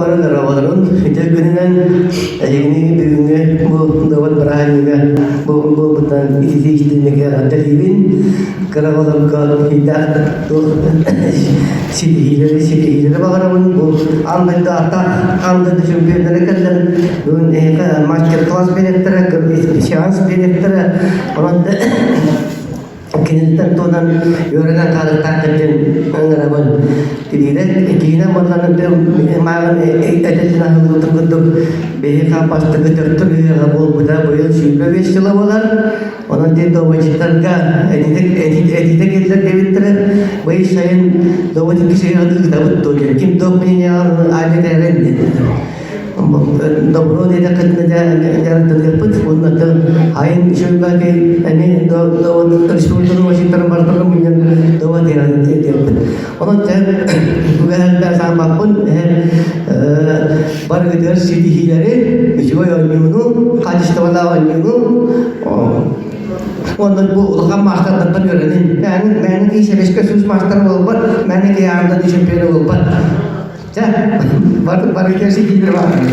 бары дорооболорун үтүө күнүнэн эһигини бүгүҥҥү бу дуобат бырааһынньыга бу буолбутунан ититии истиҥник эҕэрдэлиибин. Кыра оҕолорго ыйдаах туох ситиһиилэри ситиһиилэри баҕарабын. Бу аан дойду ааттаах аан дойду чемпионнара кэллэр. Бүгүн эһиэхэ мастер-класс биэриэхтэрэ, сеанс биэриэхтэрэ. Онон Киниттэн туһунан үөрэнэн хаалыктааххыт диэн ыҥырабын. Тириирэ киинэ буоллаҕына мааҕын этэллин аһыллыбытын курдук биһиэхэ бастакы төртүр ыһыаҕа буолбута быйыл 25 сыла буолар. Онон дии добочиттарга этиитэ киллэр диэбиттэрэ. Быйыл сайын добот икки сыһыаҕын ыытабыт дуо диэн. Ким туох мнениеҕа аанньа кэлэрин диэн. Добро диэтэххитинэ дьарыктаныахпыт уонна айын үчүгэйбаки эмиэ республиканы Вашингтон бартарын мунньан доба диэхпит. Онон үгэһэлбэ сааммаппын барыгытыгар ситиһиилэри, үчүгэй оонньууну, хаачыстыбалаах оонньууну Онон бу улахан маастардартан үөрэнин. Мээнэ мээнэ киһи сэбиэскэй Союз маастара буолбат, мээнэ киһи аан дойду чемпиона буолбат. Чэ, бары бары кэситиилэр баар.